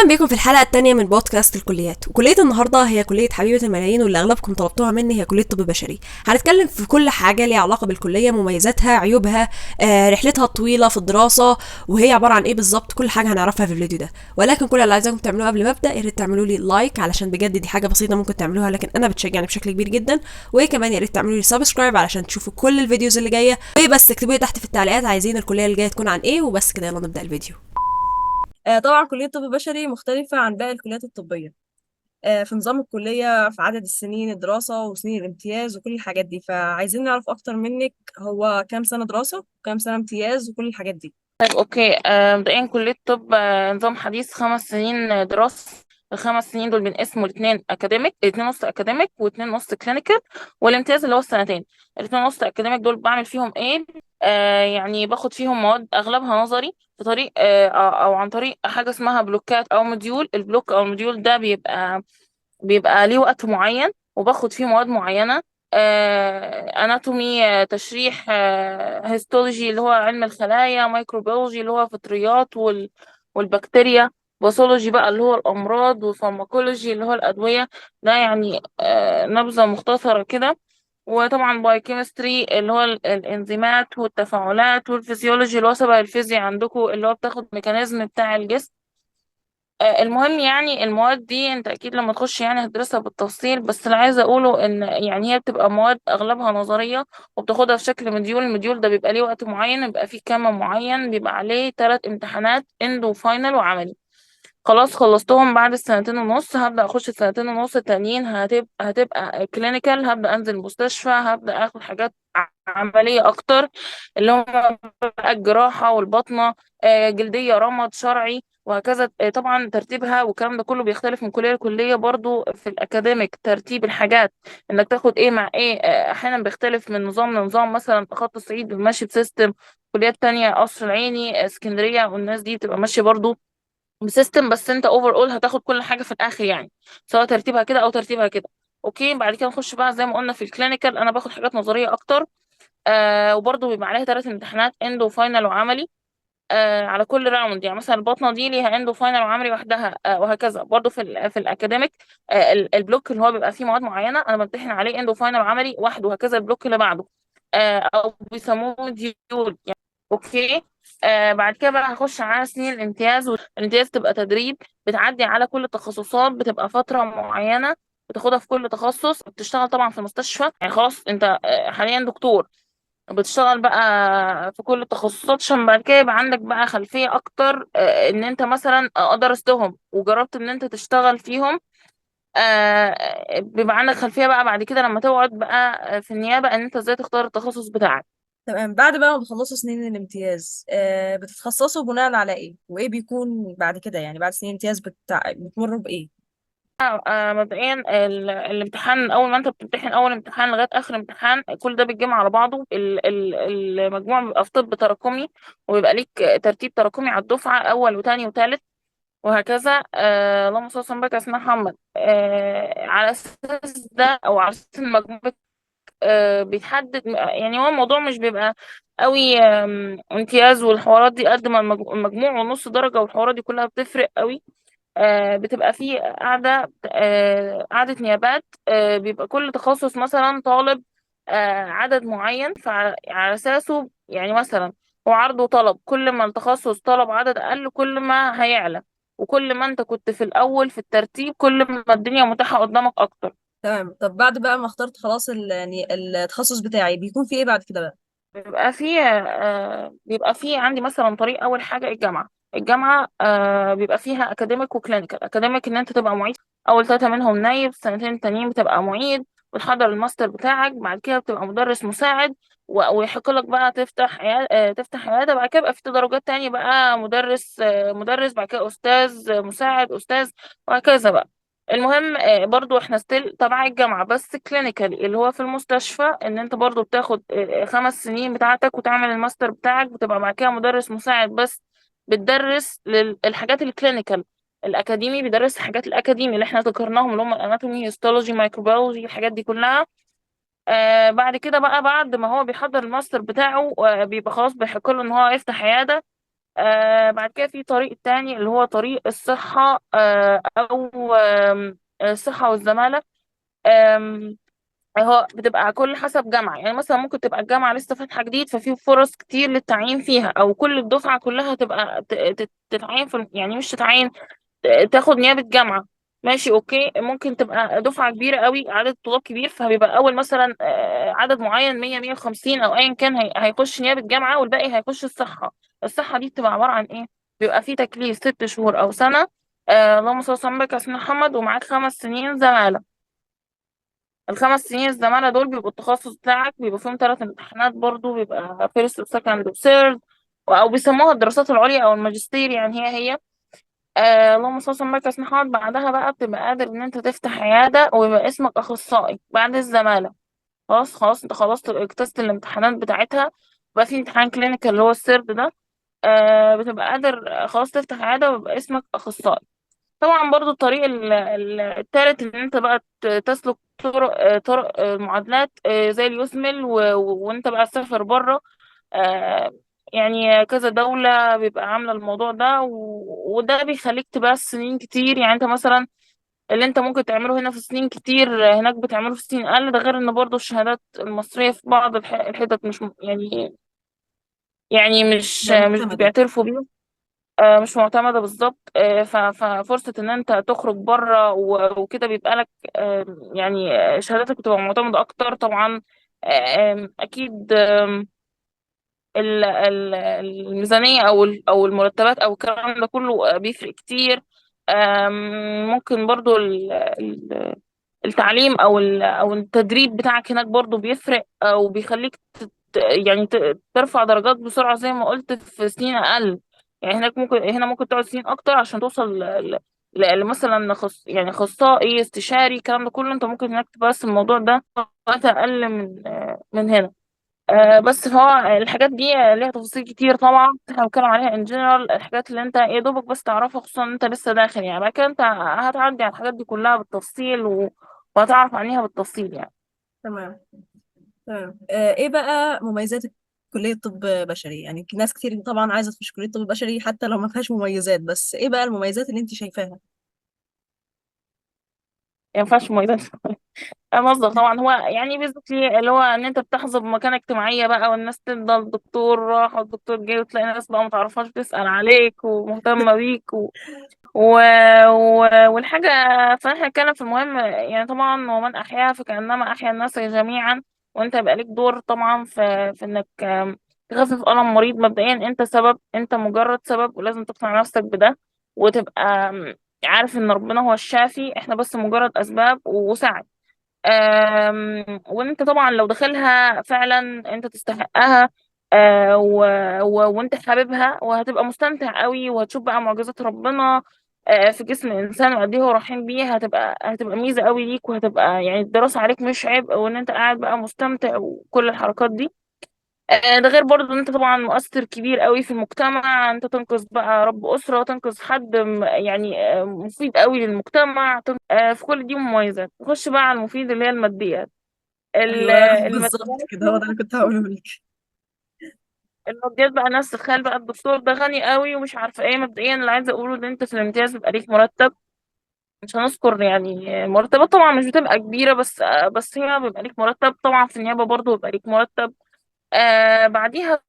اهلا بيكم في الحلقة الثانية من بودكاست الكليات. وكلية النهارده هي كليه حبيبه الملايين واللي اغلبكم طلبتوها مني، هي كليه طب بشري. هنتكلم في كل حاجة ليها علاقة بالكليه، مميزاتها، عيوبها، رحلتها الطويلة في الدراسة، وهي عبارة عن ايه بالظبط. كل حاجة هنعرفها في الفيديو ده. ولكن كل اللي عايزاكم تعملوه قبل ما ابدا، يا ريت تعملوا لي like، علشان بجد دي حاجة بسيطة ممكن تعملوها لكن انا بتشجعني بشكل كبير جدا. وكمان يا ريت تعملوا لي subscribe علشان تشوفوا كل ال videos اللي جاية. وبس اكتبوا لي تحت في التعليقات عايزين الكلية اللي جاية تكون عن ايه. وبس كده، يلا نبدا الفيديو. طبعا كلية طب بشري مختلفة عن باقي الكليات الطبية، في نظام الكلية، في عدد السنين الدراسة وسنين الامتياز وكل الحاجات دي. فعايزين نعرف أكتر منك، هو كام سنة دراسة وكام سنة امتياز وكل الحاجات دي. طيب okay، مبدئيا كلية طب نظام حديث، 5 سنين دراسة. ال5 سنين دول بنقسموا لاتنين academic، 2.5 academic و2.5 clinical، والامتياز اللي هو السنتين. ال2.5 academic دول بعمل فيهم ايه؟ يعني باخد فيهم مواد اغلبها نظري في طريق او عن طريق حاجة اسمها بلوكات او module. ال block او ال module ده بيبقى ليه وقت معين وباخد فيه مواد معينة، anatomy، تشريح، histology اللي هو علم الخلايا، microbiology اللي هو فطريات والبكتيريا، pathology بقى اللي هو الأمراض، و pharmacology اللي هو الأدوية. ده يعني نبذة مختصرة كده. وطبعا biochemistry اللي هو الإنزيمات والتفاعلات، والفسيولوجي اللي هو شبه الفيزياء عندكم، اللي هو بتاخد mechanism بتاع الجسم. المهم يعني المواد دي انت اكيد لما تخش يعني هتدرسها بالتفصيل، بس اللي عايزه اقوله ان يعني هي بتبقى مواد اغلبها نظرية وبتاخدها في شكل module. ال module ده بيبقى ليه وقت معين، بيبقى فيه كم معين، بيبقى عليه 3 امتحانات، end و final وعملي. خلاص خلصتهم بعد السنتين ونص، هبدأ اخش السنتين ونص التانيين هتبقى clinical. هبدأ انزل مستشفى، هبدأ اخد حاجات عملية اكتر، اللي هم بقى الجراحة والباطنة، جلدية، رمد، شرعي، وهكذا. طبعا ترتيبها والكلام ده كله بيختلف من كلية لكلية. برضو في ال academic ترتيب الحاجات انك تاخد ايه مع ايه احيانا بيختلف من نظام لنظام. مثلا خط الصعيد ماشي ب system، كليات تانية قصر العيني، اسكندرية والناس دي بتبقى ماشية برضو ب system، بس انت overall هتاخد كل حاجة في الاخر يعني، سواء ترتيبها كده او ترتيبها كده. okay، بعد كده نخش بقى زي ما قلنا في ال clinical، انا باخد حاجات نظرية اكتر، وبرضه بيبقى عليها 3 امتحانات، end و final وعملي، على كل round. يعني مثلا الباطنة دي ليها end و final وعملي وحدها، وهكذا. برضه في ال academic، ال block اللي هو بيبقى فيه مواد معينة انا بمتحن عليه end و final وعملي وحده، وهكذا ال block اللي بعده، او بيسموه module يعني. okay، بعد كده بقى هخش على سنين الامتياز. والامتياز تبقى تدريب، بتعدي على كل التخصصات، بتبقى فترة معينة بتاخدها في كل تخصص، بتشتغل طبعا في المستشفى. يعني خلاص انت حاليا دكتور، بتشتغل بقى في كل التخصصات عشان بعد كده يبقى عندك بقى خلفية أكتر، إن أنت مثلا درستهم وجربت إن أنت تشتغل فيهم. بيبقى عندك خلفية بقى بعد كده لما تقعد بقى في النيابة إن أنت إزاي تختار التخصص بتاعك. تمام. بعد بقى ما بتخلصوا سنين الامتياز، بتتخصصوا بناء على إيه؟ وإيه بيكون بعد كده؟ يعني بعد سنين الامتياز بتمروا بإيه؟ مبدئيا الامتحان، اول ما انت بتمتحن اول امتحان لغاية اخر امتحان كل ده بيتجمع على بعضه. المجموع بيبقى في طب تراكمي، وبيبقى ليك ترتيب تراكمي على الدفعه، اول وتاني وتالت وهكذا. اللهم صل وسلم وبارك على سيدنا محمد. على اساس ده او على اساس المجموع بيتحدد. يعني هو الموضوع مش بيبقى قوي امتياز والحوارات دي قد ما المجموع ونص درجه والحوارات دي كلها بتفرق قوي. بتبقى في قاعدة، قعدة نيابات، بيبقى كل تخصص مثلا طالب عدد معين، فعلى أساسه يعني مثلا هو عرض وطلب، كل ما التخصص طلب عدد أقل كل ما هيعلى، وكل ما أنت كنت في الأول في الترتيب كل ما الدنيا متاحة قدامك أكتر. تمام. طب بعد بقى ما اخترت خلاص يعني التخصص بتاعي، بيكون في إيه بعد كده بقى؟ بيبقى فيه عندي مثلا طريق. اول حاجة الجامعه، الجامعة بيبقى فيها academic و clinical. academic ان انت تبقى معيد، اول 3 منهم نايب، سنتين تانيين بتبقى معيد وتحضر الماستر بتاعك، بعد كده بتبقى مدرس مساعد، ويحق لك بقى تفتح عياده. بعد كده بقى في تدرجات تانية بقى، مدرس، بعد كده استاذ مساعد، استاذ، وهكذا بقى. المهم برضو احنا still تبع الجامعة بس clinical، اللي هو في المستشفى، ان انت برضو بتاخد 5 سنين بتاعتك وتعمل الماستر بتاعك، بتبقى بعد كده مدرس مساعد بس بتدرس للحاجات ال clinical. الاكاديمي بيدرس الحاجات الاكاديمي اللي احنا ذكرناهم، اللي هم ال anatomy، histology، microbiology، الحاجات دي كلها. بعد كده بقى، بعد ما هو بيحضر الماستر بتاعه، بيبقى خلاص بيحق له ان هو يفتح عيادة. بعد كده في طريق تاني اللي هو طريق الصحة، أو الصحة والزمالة. آم، هو بتبقى كل حسب جامعة، يعني مثلا ممكن تبقى الجامعة لسه فاتحة جديد، ففي فرص كتير للتعيين فيها، أو كل الدفعة كلها تبقى تتعين في، يعني مش تتعين، تاخد نيابة جامعة. ماشي، okay. ممكن تبقى دفعة كبيرة قوي، عدد طلاب كبير، فبيبقى اول مثلا عدد معين، 100 150 او ايا كان، هيخش نيابة جامعة، والباقي هيخش الصحة. الصحة دي بتبقى عبارة عن ايه؟ بيبقى فيه تكليف 6 شهور او سنة. اللهم صل وسلم على سيدنا محمد، ومعاك 5 سنين زمالة. الخمس سنين الزمالة دول بيبقوا التخصص بتاعك، بيبقوا فيهم 3 امتحانات برضو، بيبقى فيرست وسكند وثيرد، او بيسموها الدراسات العليا او الماجستير، يعني هي هي. اللهم صل وسلم وبارك على سيدنا محمد. بعدها بقى بتبقى قادر ان انت تفتح عيادة ويبقى اسمك اخصائي بعد الزمالة. خلاص خلاص، انت خلصت اجتزت الامتحانات بتاعتها، بقى في امتحان clinical اللي هو ال third ده. بتبقى قادر خلاص تفتح عيادة ويبقى اسمك اخصائي. طبعا برضو الطريق التالت ان انت بقى تسلك طرق، طرق المعادلات، زي ال USMLE، وانت بقى تسافر بره. آه، يعني كذا دولة بيبقى عاملة الموضوع ده، وده بيخليك تبقى سنين كتير. يعني انت مثلا اللي انت ممكن تعمله هنا في سنين كتير، هناك بتعمله في سنين اقل. ده غير ان برضو الشهادات المصرية في بعض الحتت مش يعني، يعني مش ده مش معتمدة. بيعترفوا بيها. مش معتمدة بالظبط. ففرصة ان انت تخرج بره وكده بيبقى لك، آه، يعني شهاداتك بتبقى معتمدة اكتر طبعا. آه، آم، اكيد. الميزانية أو أو المرتبات أو الكلام ده كله بيفرق كتير. ممكن برضو التعليم أو أو التدريب بتاعك هناك برضو بيفرق، وبيخليك يعني ترفع درجات بسرعة زي ما قلت في سنين أقل. يعني هناك ممكن، هنا ممكن تقعد سنين أكتر عشان توصل لمثلا يعني أخصائي استشاري، الكلام ده كله أنت ممكن هناك تبقى الموضوع ده وقت أقل من من هنا. بس فهو الحاجات دي ليها تفاصيل كتير طبعا، احنا بنتكلم عليها in general، الحاجات اللي انت يا دوبك بس تعرفها، خصوصا ان انت لسه داخل. يعني بعد كده انت هتعدي على الحاجات دي كلها بالتفصيل وهتعرف عنيها بالتفصيل يعني. تمام. تمام. ايه بقى مميزات كلية طب بشري؟ يعني ناس كتير طبعا عايزة تخش كلية طب بشري حتى لو ما فيهاش مميزات، بس ايه بقى المميزات اللي انت شايفاها؟ يعني ما ينفعش مميزات مصدر طبعا، هو يعني basically اللي هو ان انت بتحظى بمكانة اجتماعية بقى، والناس تفضل الدكتور راح والدكتور جه، وتلاقي ناس بقى ما تعرفهاش بتسأل عليك ومهتمة بيك و... والحاجة. فاحنا نتكلم في المهم، يعني طبعا ومن أحياها فكأنما أحيا الناس جميعا. وانت يبقى ليك دور طبعا في انك تخفف ألم مريض. مبدئيا انت سبب، انت مجرد سبب، ولازم تقنع نفسك بده، وتبقى عارف ان ربنا هو الشافي، احنا بس مجرد أسباب وسعي. وانت طبعا لو دخلها فعلا انت تستحقها. آه، و... وانت حاببها، وهتبقى مستمتع قوي، وهتشوف بقى معجزات ربنا في جسم الانسان، وقد ايه هو رحيم بيه. هتبقى ميزة قوي ليك، وهتبقى يعني الدراسة عليك مش عبء، وان انت قاعد بقى مستمتع وكل الحركات دي. ده غير برضو ان انت طبعا مؤثر كبير قوي في المجتمع، انت تنقذ بقى رب أسرة، تنقذ حد يعني مفيد قوي للمجتمع. في كل دي مميزات. نخش بقى على المفيد اللي هي الماديات. ايوه الماديات. بالظبط كده، هو ده اللي كنت هقوله لك. الماديات بقى، ناس تتخيل بقى الدكتور ده غني قوي ومش عارفه ايه. مبدئيا اللي عايزه اقوله ان انت في الامتياز بيبقى ليك مرتب، مش هنذكر يعني مرتبات طبعا مش بتبقى كبيره، بس هي بيبقى ليك مرتب. طبعا في النيابه برضو بيبقى ليك مرتب. بعديها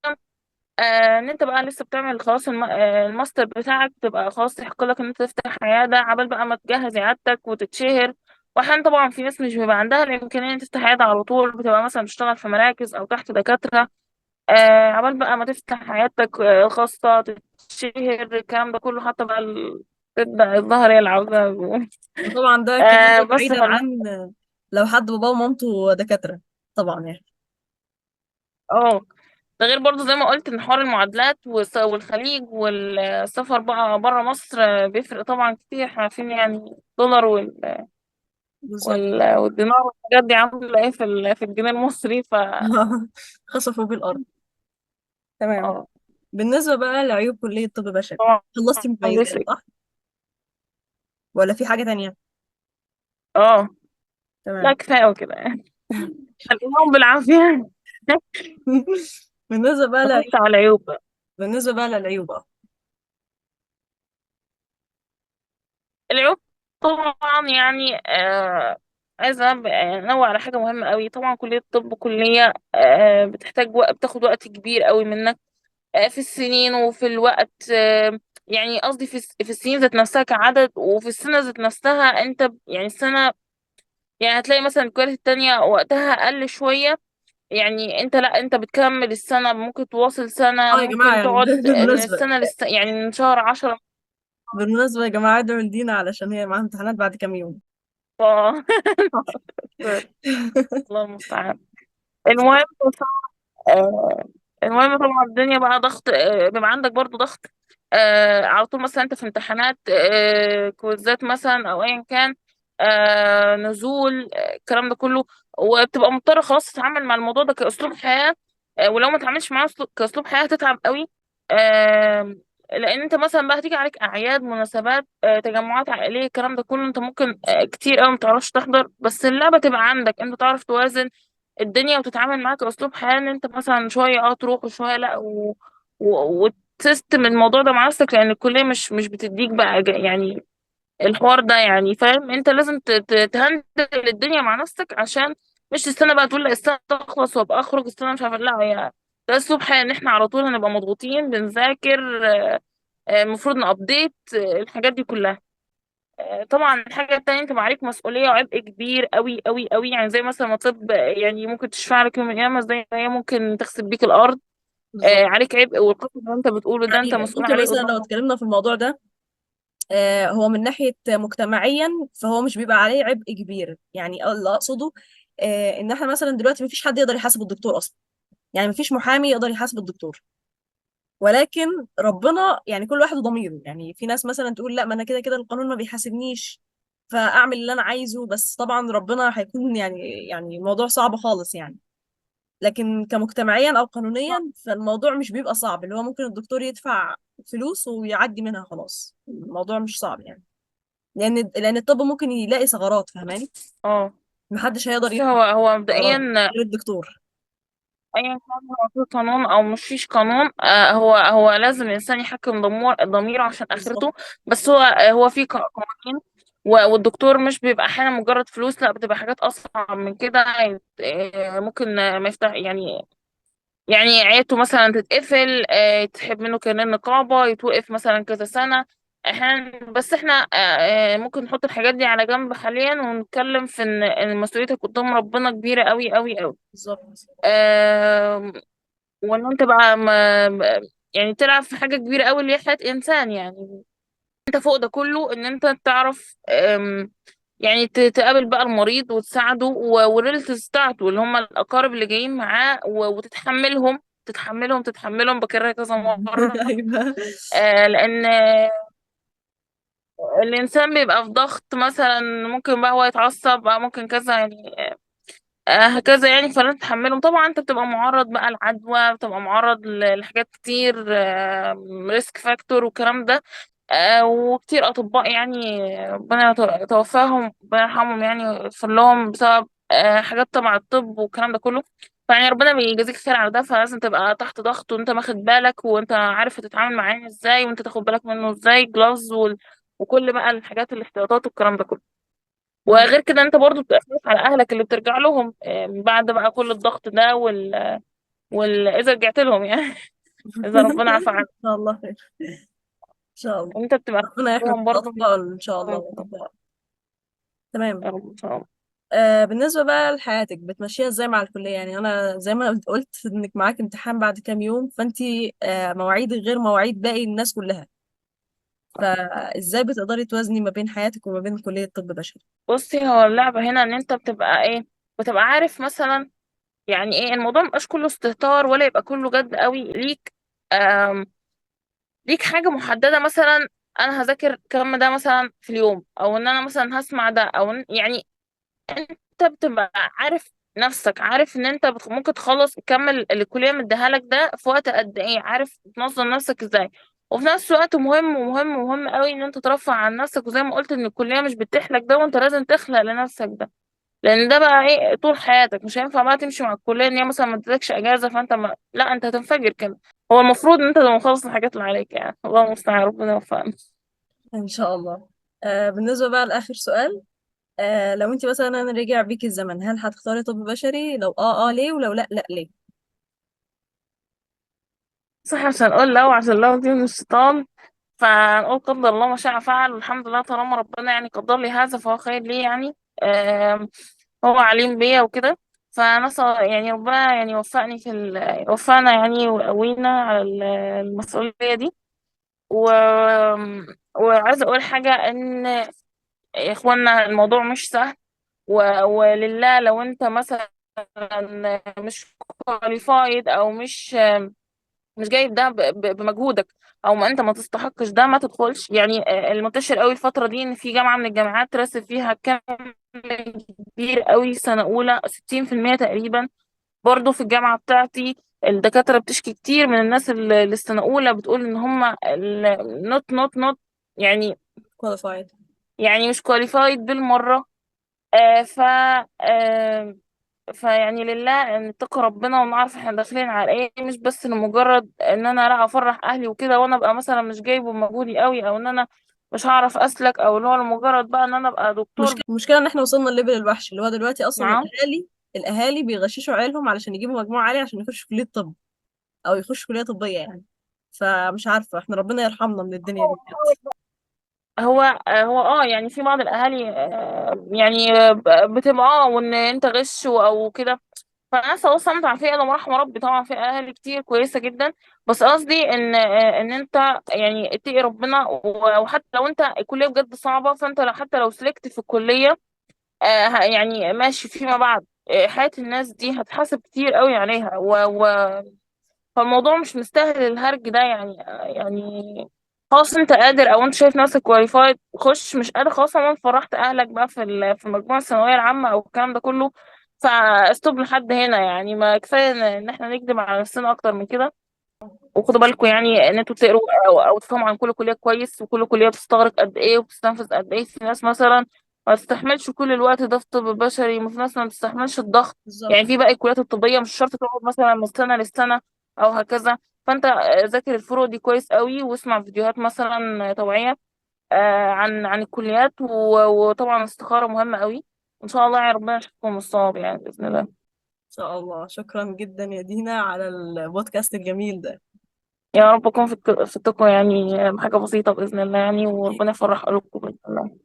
ان انت بقى لسه بتعمل خلاص الماستر بتاعك، تبقى خلاص يحق لك ان انت تفتح عياده، عبال بقى ما تجهز عيادتك وتتشهر. واحيانا طبعا في ناس مش بيبقى عندها الامكانيه ان تفتح عياده على طول، بتبقى مثلا بتشتغل في مراكز او تحت دكاتره. عبال بقى ما تفتح عيادتك الخاصه، تتشهر، الكلام ده كله، حتى بقى تبدا الظهر يلعب زي ما بيقولوا. وطبعا ده الكلام ده بس بعيدا عن لو حد باباه ومامته دكاترة، طبعا يعني. اه، ده غير برضو زي ما قلت ان حوار المعادلات والخليج والسفر بقى بره مصر بيفرق طبعا كتير. احنا عارفين يعني الدولار بالظبط. والدينار والحاجات دي عاملة ايه في في الجنيه المصري. خسفوا بالارض. تمام. اه، بالنسبة بقى لعيوب كلية طب بشري، طبعا خلصتي مميزات بيفرق. صح ولا في حاجة تانية؟ اه، لا تمام. كفاية وكده يعني، خليهم بالعافية. بالنسبة بقى نخش لعيوب، على العيوب بقى. بالنسبة بقى للعيوب بقى. العيوب طبعا يعني عايزة أنوه على حاجة مهمة قوي. طبعا كلية الطب كلية بتحتاج وقت، بتاخد وقت كبير قوي منك في السنين وفي الوقت. يعني قصدي في في السنين ذات نفسها كعدد، وفي السنة ذات نفسها انت يعني السنة، يعني هتلاقي مثلا الكواليتي التانية وقتها أقل شوية. يعني انت لا، انت بتكمل السنة، ممكن تواصل سنة، اه يا جماعة ممكن يعني تقعد من بالمناسبة، السنة يعني من شهر 10. بالمناسبة يا جماعة ادعوا لدينا علشان هي معاها امتحانات بعد كام يوم. ف... الله المستعان. المهم، آه، المهم طبعا الدنيا بقى ضغط، بيبقى عندك برضو ضغط على طول. مثلا انت في امتحانات، كويزات مثلا او ايا كان، نزول، الكلام ده كله. وبتبقى مضطر خلاص تتعامل مع الموضوع ده كأسلوب حياة. ولو ما تعاملش معاه كأسلوب حياة هتتعب قوي. آه، لان انت مثلا بقى هتيجي عليك اعياد، مناسبات، تجمعات عائليه، الكلام ده كله انت ممكن كتير قوي ما تعرفش تحضر، بس اللعبة تبقى عندك، انت تعرف توازن الدنيا وتتعامل معاك كأسلوب حياة، ان انت مثلا شوية تروح وشوية لا، و وت system الموضوع ده مع نفسك، لان الكلية مش بتديك بقى يعني الحوار ده، يعني فاهم، انت لازم ت handle الدنيا مع نفسك، عشان مش تستنى بقى تقول لا السنة تخلص وابقى اخرج السنة مش عارفة. لا، هي ده اسلوب حياة، ان احنا على طول هنبقى مضغوطين بنذاكر، المفروض ن update الحاجات دي كلها. طبعا الحاجة التانية، انت عليك مسؤولية وعبء كبير قوي قوي قوي. يعني زي مثلا ما طب يعني ممكن تشفع لك يوم من القيامة، زي ما هي ممكن تغسل بيك الأرض. بالظبط. عليك عبء، والقسم اللي انت بتقوله ده انت يعني مسؤول ممكن عليه مثلا قدام لو اتكلمنا في الموضوع ده، هو من ناحية مجتمعيا فهو مش بيبقى عليه عبء كبير. يعني اللي أقصده إن احنا مثلا دلوقتي مفيش حد يقدر يحاسب الدكتور أصلا، يعني مفيش محامي يقدر يحاسب الدكتور. ولكن ربنا، يعني كل واحد وضميره. يعني في ناس مثلا تقول لا، ما انا كده كده القانون ما بيحاسبنيش، فاعمل اللي انا عايزه. بس طبعا ربنا هيكون يعني، يعني الموضوع صعب خالص يعني. لكن كمجتمعيا او ربنا. قانونيا فالموضوع مش بيبقى صعب، اللي هو ممكن الدكتور يدفع فلوس ويعدي منها، خلاص الموضوع مش صعب يعني. لان الطب ممكن يلاقي ثغرات، فاهماني؟ اه، محدش هيقدر بصي، يفتح هو ثغرات مبدئيا غير الدكتور. ايا كان هو في قانون او مش فيش قانون، هو لازم الانسان يحكم ضميره عشان بالظبط. اخرته. بس هو هو في قوانين، والدكتور مش بيبقى احيانا مجرد فلوس، لا بتبقى حاجات اصعب من كده. ممكن ما يفتح يعني، يعني عيادته مثلا تتقفل، يتسحب منه كارنيه النقابة، يتوقف مثلا كذا سنة احيانا. بس احنا ممكن نحط الحاجات دي على جنب حاليا، ونتكلم في إن مسؤوليتك قدام ربنا كبيرة قوي قوي قوي. بالظبط. وان انت بقى ما يعني تلعب في حاجة كبيرة قوي اللي هي حياة انسان يعني. انت فوق ده كله ان انت تعرف، يعني تقابل بقى المريض وتساعده وال relatives بتاعته اللي هم الاقارب اللي جايين معاه، وتتحملهم تتحملهم تتحملهم، بكررها كذا مرة. ايوه. لان الانسان بيبقى في ضغط، مثلا ممكن بقى هو يتعصب او ممكن كذا يعني، هكذا يعني. فلازم تحملهم. طبعا انت بتبقى معرض بقى لعدوى، بتبقى معرض لحاجات كتير، risk factor والكلام ده. وكتير اطباء يعني ربنا يتوفاهم، ربنا يرحمهم يعني ويغفر لهم، بسبب حاجات تبع الطب والكلام ده كله. فيعني ربنا بيجازيك خير على ده. فلازم تبقى تحت ضغط، وانت واخد بالك، وانت عارف هتتعامل معاه ازاي، وانت تاخد بالك منه ازاي، gloves وكل بقى الحاجات الاحتياطات والكلام ده كله. وغير كده انت برضو بتبقى خايف على اهلك اللي بترجع لهم بعد بقى كل الضغط ده اذا رجعت لهم يعني اذا ربنا عفى ان عنك، شاء الله خير. ان شاء الله. انت بتبقى ربنا يحمي لهم كل برضو. الاطفال ان شاء الله والاطباء. تمام. يا رب ان شاء الله. بالنسبة بقى لحياتك بتمشيها ازاي مع الكليه؟ يعني انا زي ما قلت انك معاك امتحان بعد كام يوم، فانتي مواعيدك غير مواعيد باقي الناس كلها. فازاي بتقدري توازني ما بين حياتك وما بين كليه طب بشري؟ بصي، هو اللعبة هنا ان انت بتبقى ايه، بتبقى عارف مثلا يعني ايه. الموضوع مبقاش كله استهتار ولا يبقى كله جد قوي ليك. آم... ليك حاجة محددة مثلا، انا هذاكر كم ده مثلا في اليوم، او ان انا مثلا هسمع ده، او يعني انت بتبقى عارف نفسك، عارف ان انت ممكن تخلص تكمل اللي الكلية مديها لك ده في وقت قد ايه، عارف تنظم نفسك ازاي. وفي نفس الوقت مهم ومهم ومهم قوي ان انت ترفع عن نفسك، وزي ما قلت ان الكلية مش بتحلك ده، وانت لازم تخلق لنفسك ده، لان ده بقى ايه طول حياتك. مش هينفع بقى تمشي مع الكلية ان هي مثلا ما ادتكش اجازة، فانت ما... لا، انت هتنفجر كده. هو المفروض ان انت تبقى مخلص الحاجات اللي عليك يعني. الله المستعان، ربنا يوفقنا. ان شاء الله. بالنسبة بقى لآخر سؤال، لو انت مثلا رجع بيك الزمن، هل هتختاري طب بشري؟ لو اه ليه، ولو لا لا ليه؟ صح، مش هنقول لو، عشان لو دي من الشيطان، فنقول قدر الله ما شاء فعل، والحمد لله طالما ربنا يعني قدر لي هذا فهو خير لي يعني. آم، هو عليم بيا وكده. فنسأل يعني ربنا يعني وفقني في وفقنا يعني وقوينا على المسؤولية دي. وعايزة أقول حاجة، إن يا إخوانا الموضوع مش سهل، ولله لو أنت مثلا مش qualified أو مش جايب ده بمجهودك، او ما انت ما تستحقش ده، ما تدخلش يعني. المنتشر قوي الفترة دي ان في جامعه من الجامعات راسب فيها كم كبير قوي سنة اولى 60% تقريبا. برضو في الجامعة بتاعتي الدكاترة بتشكي كتير من الناس اللي السنة اولى، بتقول ان هم not not not يعني qualified، يعني مش qualified بالمرة. ف فيعني لله نتقي ربنا ونعرف احنا داخلين على ايه، مش بس لمجرد ان انا لا افرح اهلي وكده وانا ابقى مثلا مش جايبه مجهودي قوي، او ان انا مش هعرف اسلك، او اللي هو لمجرد بقى ان انا ابقى دكتور. المشكلة ان احنا وصلنا لل level الوحش اللي هو دلوقتي اصلا نعم. الاهالي بيغششوا عيالهم علشان يجيبوا مجموع عالي عشان يخشوا كليه طب او يخشوا كليه طبية يعني. فمش عارفه، احنا ربنا يرحمنا من الدنيا دي بجد. هو يعني في بعض الاهالي يعني بتبقى وان انت غش او كده. فانا اصلا متعافيه الا ما رحم ربي، طبعا في اهالي كتير كويسة جدا، بس قصدي ان انت يعني اتقي ربنا، وحتى لو انت الكلية بجد صعبة، فانت حتى لو سلكت في الكلية يعني ماشي فيما بعد، حياة الناس دي هتحاسب كتير قوي عليها، فالموضوع مش مستاهل الهرج ده يعني. يعني خلاص انت قادر او انت شايف نفسك qualified خش، مش قادر خلاص انا فرحت اهلك بقى في المجموعة الثانوية العامة او الكلام ده كله، ف stop لحد هنا يعني. ما كفاية ان احنا نكذب على نفسنا اكتر من كده. وخدوا بالكم يعني ان انتوا تقروا او تفهموا عن كل كليه كويس، وكل كليه بتستغرق قد ايه وبتستنفذ قد ايه. في ناس مثلا ما تستحملش كل الوقت ده في طب بشري، وفي ناس ما بتستحملش الضغط. يعني في باقي الكليات الطبية مش شرط تقعد مثلا من سنة للسنة او هكذا. فانت ذاكر الفروق دي كويس قوي، واسمع فيديوهات مثلا توعيه عن الكليات، وطبعا الاستخارة مهمة قوي. ان شاء الله يا ربنا يشوفكم الصواب يعني باذن الله. ان شاء الله. شكرا جدا يا دينا على البودكاست الجميل ده. يا رب اكون في التقوى يعني، حاجة بسيطة باذن الله يعني، وربنا يفرح قلوبكم باذن الله.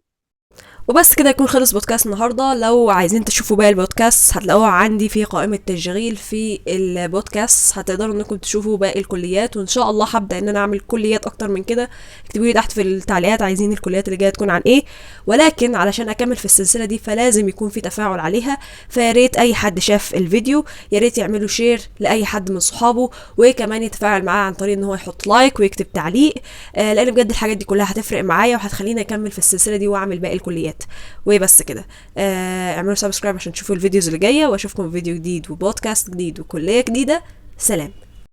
وبس كده يكون خلص بودكاست النهارده. لو عايزين تشوفوا باقي البودكاست هتلاقوها عندي في قائمة تشغيل في البودكاست، هتقدروا انكم تشوفوا باقي الكليات، وان شاء الله هبدا ان انا اعمل كليات اكتر من كده. اكتبوا لي تحت في التعليقات عايزين الكليات اللي جاية تكون عن ايه، ولكن علشان اكمل في السلسلة دي فلازم يكون في تفاعل عليها. فيا ريت اي حد شاف الفيديو يا ريت يعملوا share لاي حد من صحابه، وكمان يتفاعل معاه عن طريق ان هو يحط like ويكتب تعليق، لان بجد الحاجات دي كلها هتفرق معايا وهتخليني اكمل في السلسلة دي واعمل باقي الكليات. وبس كده، اعملوا subscribe عشان تشوفوا ال videos اللي جاية، واشوفكم في فيديو جديد وبودكاست جديد وكلية جديدة. سلام.